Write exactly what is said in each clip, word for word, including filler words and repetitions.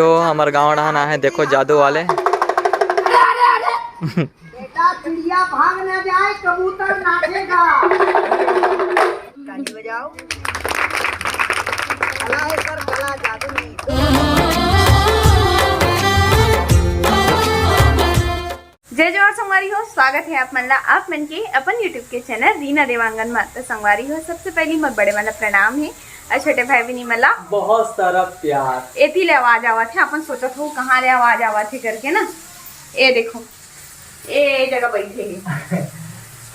तो हमर गांव डहन आहे, देखो जादू वाले। बेटा, चिड़िया भाग न जाए, कबूतर नाचेगा। ताली बजाओ। कला है सर, कला, जादू नहीं। जय जोहार संगवारी हो, स्वागत है आप मन ला आप मन के अपन YouTube के चैनल रीना देवांगन मा। तो संगवारी हो, सबसे पहली मोर बड़े मन ला प्रणाम है और छोटे भाई बहिनी मन ला बहुत सारा प्यार। एती ले आवाज आवत है, अपन सोचत हो कहाँ ले आवाज आवत है करके ना। ए देखो, ए जगह बैठे है।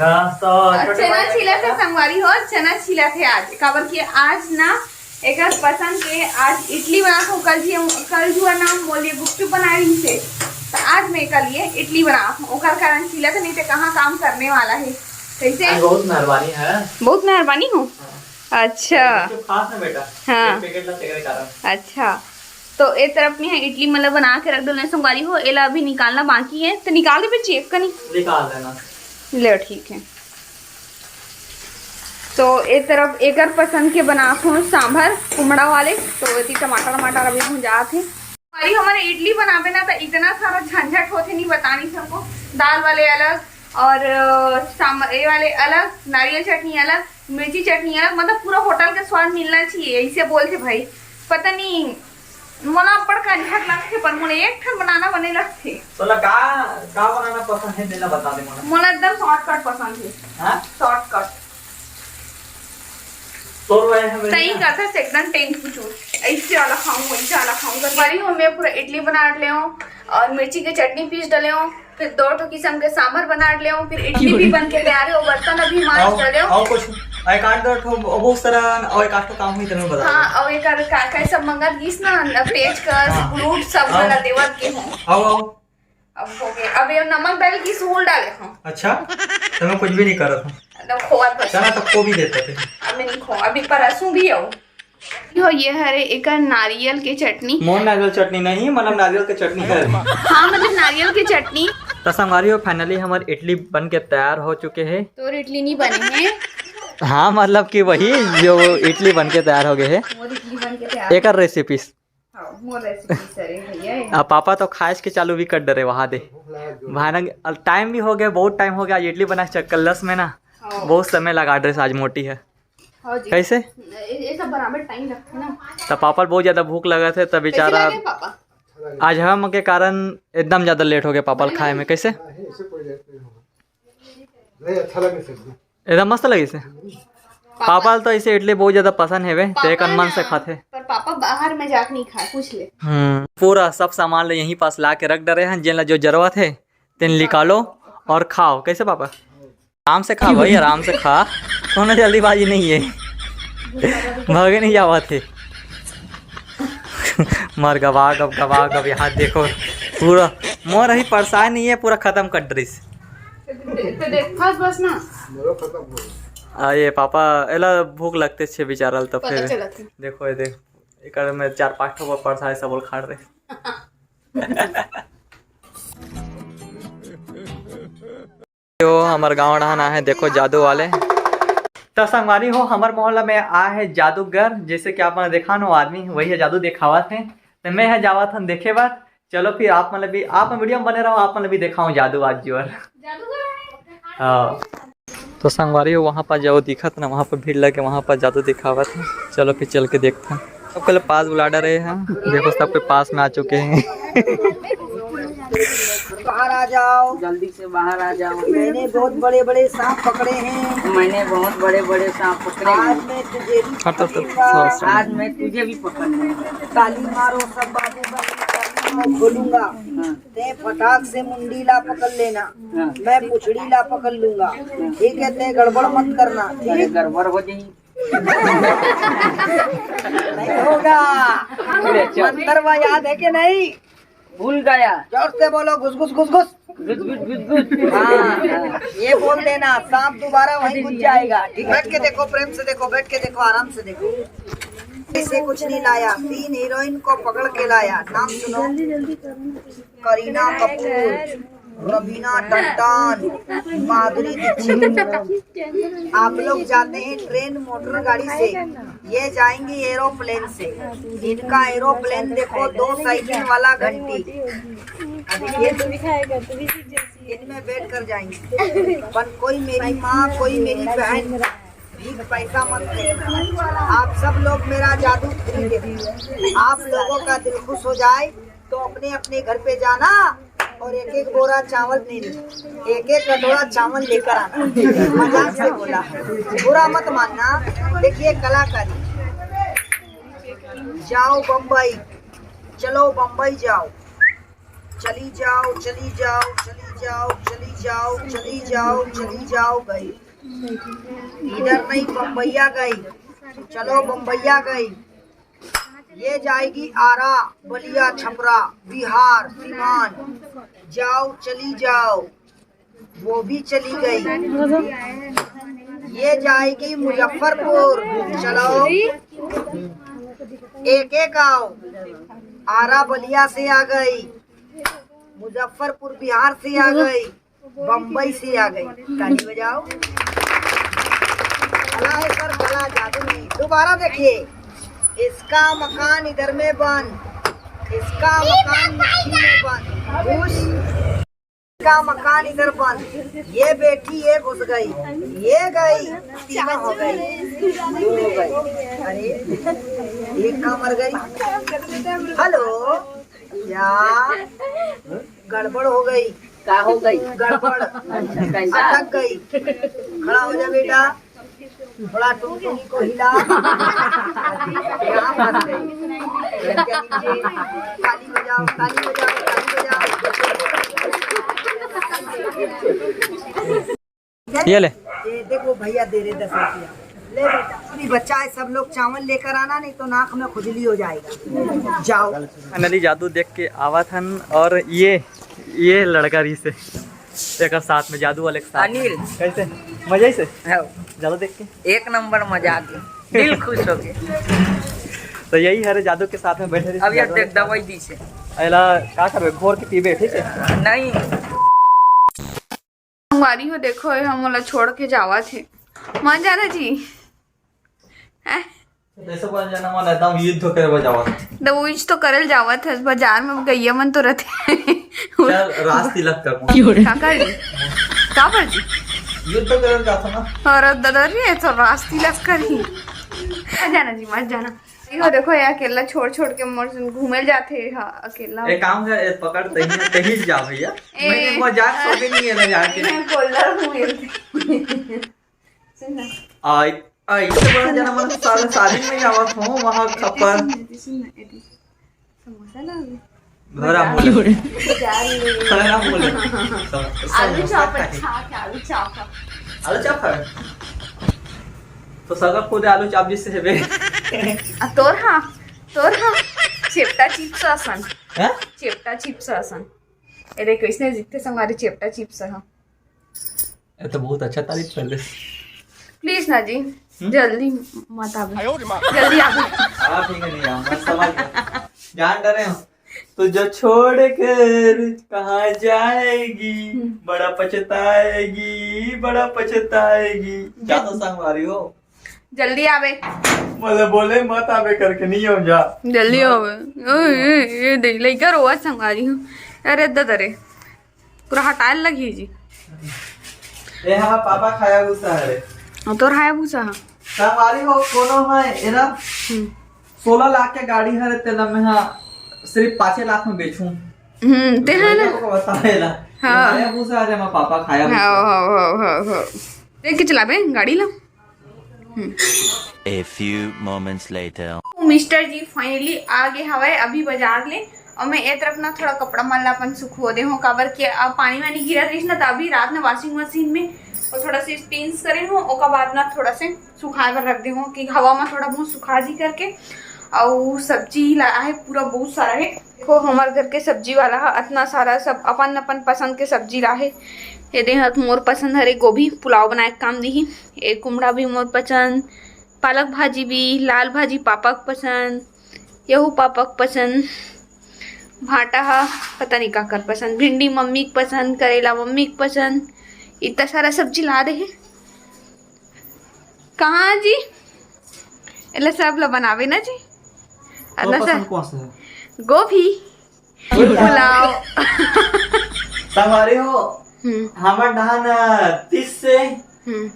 हाँ, तो और छोटे चना भाई छीला थे बहिनी संगवारी हो, चना छीला थे आज, काबर कि आज ना एकर पसंद के आज इडली बनात हूँ। कल जी, कल जुआ नाम बोलिए गुपचुप बनाए रही से, तो आज मैं एकर लिए इडली बनात हूँ। ओकर कारण छीला थे, नहीं तो कहाँ काम करने वाला है। कैसे? आज बहुत मेहरबानी है। बहुत मेहरबानी हो। हाँ। अच्छा। गुपचुप खास ना बेटा। हाँ। एक पैकेट ला तेरे कारण। अच्छा, तो ए तरफ में है इडली मतलब बना के रख दो संगवारी हो। एला अभी निकालना बाकी है, तो निकाल दे बच्ची एक कनी। निकाल देना। ले ठीक है। तो ए तरफ एकर पसंद के बनात हूँ सांभर कुमड़ा वाले। तो एती टमाटर वमाटर अभी भुंजात हे। अरे हमारे इडली बनाबे ना तो इतना सारा झंझट होथे, नहीं बता नहीं सको। दाल वाले अलग और अ, सांभर ए वाले अलग, नारियल चटनी अलग, मिर्ची चटनी अलग, मतलब पूरा होटल के स्वाद मिलना चाहिए, ऐसे बोलथे भाई। पता नहीं मोला बड़ कंझट लगथे, पर मोला एक ठन बनाना बने लगथे। तोला का, का बनाना पसंद है, तेला बता दे मोला। मोला एकदम शॉर्टकट पसंद है। हाँ? शॉर्टकट। तोर वजह है मेरे सही ना। करथे से एकदम टेंट कुछ ऐसे वाला खाऊं, वैसे वाला खाऊं कर। बड़ी हूँ मैं पूरा इडली बना डले हूँ और मिर्ची के चटनी पीस डले हूँ, फिर दो ठो किस्म के सांभर बना डले हूँ, फिर इडली भी बन के तैयार है, वो बर्तन अभी मांज और, डले हूँ। और कुछ एक आध दो ठो, बहुत सारा, और एक आध ठो काम हुई, तेरे में बता हाँ, दे। और एक आध का, का सब मंगा दिस ना, पेचकस, हाँ। ग्लूट सब हाँ। वाला देवत के हूँ। आओ, आओ। अब हो गए, अब ये नमक डाल के सूल डाले हूँ। अच्छा, तो मैं कुछ भी नहीं करत हूँ। एकदम खोआ बस। चना तो खो भी देता थे। अब नहीं खो, अभी परसों भी आओ। हो, ये हरे एकर नारियल के चटनी। मोर नारियल चटनी नहीं, मतलब नारियल के चटनी है। हाँ, मतलब नारियल के चटनी। तो संगवारी हो, finally हमर इडली बन के तैयार हो चुके हैं। तोर इडली नहीं बने हैं। हाँ, मतलब कि वही जो इडली बन के तैयार हो गए है। मोर इडली बन के तैयार। एकर रेसिपीज। हाँ, मोर रेसिपी सरे भैया। अब पापा तो खाए के चालू भी कर डरे वहाँ दे। भयानक, अब टाइम भी हो गया, बहुत टाइम हो गया, आज इडली बना के चक्कर लस में ना। हाँ। बहुत समय लगा ड्रेस आज मोटी है। हाँ जी। कैसे? ये, ये सब बराबर टाइम लगता है ना। तो पापा ल बहुत ज्यादा भूख लगा थे, तब कैसे बेचारा लगे पापा? आज हम के कारण एकदम ज्यादा लेट हो गया पापा ल खाए में। कैसे? नहीं, अच्छा लगे सब्जी। एकदम मस्त लगिस हे। पापा ल तो ऐसे इडली बहुत ज्यादा पसंद हेवे, ते एक मन से खाथे। पर पापा बाहर में जाके नहीं खाए, पूछ ले। हम्म, पूरा सब सामान ले यहीं पास ला के रख डरे हैं, जेन ला जो जरूरत है, तेन निकालो और खाओ। कैसे पापा? आराम से खा भाई, आराम से खा, कोनो जल्दीबाजी नहीं है, भागे नहीं जावत है। मर गवा गब, गवा गब, यहाँ देखो, पूरा मोर अभी परसाए नहीं है, पूरा खत्म कर डरिस। तो देख, फंस बस ना। अरे पापा, एला भूख लगते छे बेचारा ल, तो पता फिर चलत है। देखो, ये देख, एकर में चार पांच ठो परसाए, सब खाड़ रहे। तो हमर गांव डहन आहे, देखो जादू वाले। तो संगवारी हो, हमर मोहल्ला में आहे जादूगर, जैसे कि आप मन देखा नो आदमी, वही है जादू दिखावत है। तो मैं है जावत हन देखे बर। चलो फिर आप मन भी, आप मन वीडियो में बने रहो, आप मन भी दिखाऊं जादू आज जोर। हाँ। तो संगवारी हो, वहाँ पर जो दिखत ना, वहाँ पर भीड़ लगे, वहाँ पर जादू दिखावत है। चलो फिर चल के देखते हैं। सबके लिए पास बुला डरे हैं, देखो सबके पास में आ चुके हैं। बाहर आ जाओ, जल्दी से बाहर आ जाओ। मैंने बहुत बड़े बड़े सांप पकड़े हैं। मैंने बहुत बड़े बड़े सांप पकड़े हैं। आज मैं तुझे भी हाँ, तो, तो, पकड़ूंगा। Sorry, sorry. आज मैं तुझे भी पकड़ लूंगा। ताली मारो सब बाबू, मैं खोलूंगा। हाँ। ते फटाक से मुंडी ला पकड़ लेना। हाँ। मैं पुछड़ी ला पकड़ लूंगा। ठीक है, ते गड़बड़ मत करना। अरे ठीक? गड़बड़ हो जाई। नहीं होगा। अरे अच्छा। मंत्र वा याद है कि नहीं? भूल गया। जोर से बोलो, घुस घुस घुस घुस। घुस घुस घुस घुस। हाँ, हाँ। ये बोल देना, सांप दोबारा वहीं घुस जाएगा। ठीक, बैठ के देखो, प्रेम से देखो, बैठ के देखो, आराम से देखो। इसे कुछ नहीं लाया, तीन हीरोइन को पकड़ के लाया। नाम सुनो, करीना कपूर। रवीना टंडन, माधुरी दीक्षित। आप लोग जाते हैं ट्रेन मोटर गाड़ी से, ये जाएंगी एरोप्लेन से। इनका एरोप्लेन देखो, दो साइकिल वाला घंटी। अब ये इनमें बैठ कर जाएंगे। पर कोई मेरी माँ, कोई मेरी बहन, भीख पैसा मत दे। आप सब लोग मेरा जादू फ्री दे। आप लोगों का दिल खुश हो जाए तो अपने अपने घर पे जाना और एक एक बोरा चावल नहीं, एक एक कटोरा चावल लेकर आना। मजाक से बोला, बुरा मत मानना। देखिए कलाकारी। जाओ बम्बई, चलो बम्बई जाओ, चली जाओ, चली जाओ, चली जाओ, चली जाओ, चली जाओ, चली जाओ, गई। इधर नहीं, बम्बैया गई, चलो बम्बैया गई। ये जाएगी आरा, बलिया, छपरा, बिहार, सीवान। जाओ, चली जाओ, वो भी चली गई। ये जाएगी मुजफ्फरपुर, चलो एक एक आओ। आरा बलिया से आ गई, मुजफ्फरपुर बिहार से आ गई, बम्बई से आ गई। ताली बजाओ। कला है सर, कला, जादू नहीं। दोबारा देखिए, इसका मकान इधर में बंद, इसका मकान मिट्टी में बंद। खुश? इसका मकान इधर बंद। ये बैठी, ये घुस गई, ये गई, तीनों हो गई, दो हो गई। अरे, एक कहाँ मर गई? हेलो, क्या गड़बड़ हो गई? का हो गई? गड़बड़। अच्छा, कैसा? अटक गई। खड़ा हो जा बेटा, थोड़ा टुनटुनी को हिला। यहाँ फंस गई। लड़कियाँ नीचे। ताली बजाओ, ताली बजाओ, ताली बजाओ। ये ले। ये देखो भैया दे रहे दस रुपया। ले बेटा, अभी बच्चा है, सब लोग चावल लेकर आना, नहीं तो नाक में खुजली हो जाएगा। जाओ। फाइनली जादू देख के आवत हन, और ये ये लड़का रही से एक साथ में, जादू वाले के साथ में। अनिल। कैसे? मजा ही से? हाँ। जादू देख के? एक नंबर मजा आ गया, दिल खुश हो गया। तो यही हरे जादू के साथ में बैठे रही। अब ये जादू वाले देख, के साथ। दवाई दी से। अला का करबे? घोर के पीबे, ठीक है? नहीं। संगवारी हो, देखो, ये हम ओला छोड़ के जावत हे। मत जाना जी। हैं? जैसे बोल जाना, मन एकदम युद्ध करे बजावत। तो वो युद्ध तो करल जावत है, बाजार में गैया मन तो रहते हैं। चल, रास तिलक कर। का कर जी? का कर जी? युद्ध करल जाता ना। और दादा रे, तो रास तिलक कर ही। मत जाना जी, मत जाना। देखो, देखो, ये अकेला छोड़, छोड़ के मोर संग घूमे जाते हैं, हाँ, अकेला। एक काम कर, ए, पकड़, तही, तही जा भैया। ए। मैं मजाक सोचे नहीं है ना जाके। मैं बोल रहा हूँ ये। सुन ना। आई, आई, इतने बड़ा जना मन सारे शादी में जावत हो, वहाँ एती खप्पर। सुन ना, एती सुन ना, एती। समोसा लाओगे? घरा बोले। जा ले। घरा बोले। सम-, आलू समोसा चॉप खाए। अच्छा है, आलू चॉप। आलू चॉप है? तो सगा खुद आलू चॉप जिससे हेबे। आ, तोर हाँ, तोर हाँ। चेपटा चिप्स असन। हाँ? चेपटा चिप्स असन। ए देख, इसने जीतते संग हमारे चेपटा चिप्स है। ये तो बहुत अच्छा तारीफ कर दे। प्लीज ना जी, हम्म? जल्दी मत आवे। जल्दी आवे। हाँ, ठीक है, नहीं आऊंगा, समझ गया। जान डरे हो। तो जो छोड़ कर कहाँ जाएगी, हम्म। बड़ा पछताएगी, बड़ा पछताएगी। क्या तो संगवारी हो? जल्दी आवे। बोले, बोले मत आवे करके नहीं हो जा। जल्दी आवे। ओए, ए, ए, दे, लइका रोवा संगवारी हो। अरे, दद रे। पूरा हटाए लगी जी। ए, हाँ, पापा खाया भूसा है रे। हाँ, तोर खाया भूसा है। संगवारी हो, कोनो है, एरा? हम्म। सोलह लाख के गाड़ी है रे, तेला मैं, हाँ, सिर्फ पाँचे लाख में बेचूं। हम्म, ते है ना? भैया को बताए ला। हाँ। खाया भूसा है रे, मैं पापा खाया भूसा। हाँ, हाँ, हाँ, हाँ, हाँ। देख के चलाबे गाड़ी ला। हम्म। A few moments later. Mister ji finally आ गे हवय अभी बाजार ले, और मैं ए तरफ ना थोड़ा कपड़ा मन ला अपन सुखो दे हूँ, काबर कि अब पानी वानी गिरत रहिस ना, त अभी रात में वॉशिंग मशीन में और थोड़ा से स्पिन्स करे हूँ, ओकर बाद ना थोड़ा से सुखाए बर रख दे हूँ कि हवा में थोड़ा बहुत सुखा जी करके। अउ सब्जी ला आहे पूरा बहुत सारा है। देखो, हमर घर के सब्जी वाला ह अतना सारा सब अपन अपन पसंद के सब्जी लाहे। ये दे ह मोर पसंद हरे गोभी, पुलाव बनाए के काम दिही। ए कुमड़ा भी मोर पसंद, पालक भाजी भी, लाल भाजी पापा के पसंद, यहू पापा के पसंद। भांटा हा पता नहीं काकर पसंद, भिंडी मम्मी के पसंद, करेला मम्मी के पसंद, इतना सारा सब्जी ला दे हे। कहाँ जी? एला सब ला बनावे ना जी। तो अतना सा पसंद कौन सा है? गोभी, पुलाव। संगवारी हो, हम्म। हमर डहान तीस से हम्म।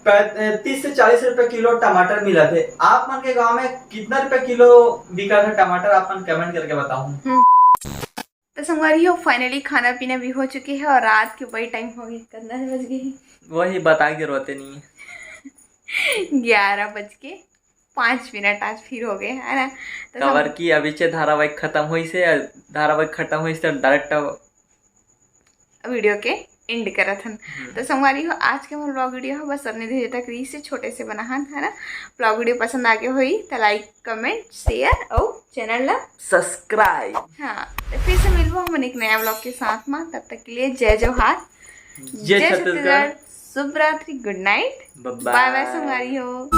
पै-, तीस से चालीस रुपए किलो टमाटर मिलत हे। आप मन के गांव में कितना रुपए किलो बिकत हे टमाटर, आप मन कमेंट करके बताओ। हम्म। तो संगवारी हो, फाइनली खाना पीना भी हो चुके हे और रात के वही टाइम हो गए, कितना बज गए हे? वही बता के रोते नहीं है। ग्यारह बज के पाँच मिनट आज फिर हो गए, है ना? तो कवर हम की अभी चे धारावाहिक खत्म हुई से, धारावाहिक खत्म हुई से डायरेक्ट वीडियो के एंड करत हन। हम्म। तो संगवारी हो, आज के हमर ब्लॉग वीडियो ह बस अपने धीरे तक रही से छोटे से बनाहन, है ना? ब्लॉग वीडियो पसंद आगे होई तो लाइक, कमेंट, शेयर और चैनल ला सब्सक्राइब। हाँ, तो फिर से मिलबो हम एक नया ब्लॉग के साथ में। तब तक के लिए जय जोहार, जय जय छत्तीसगढ़। छत्तीसगढ़, शुभ रात्रि, गुड नाइट, बाय बाय। बाय बाय संगवारी हो।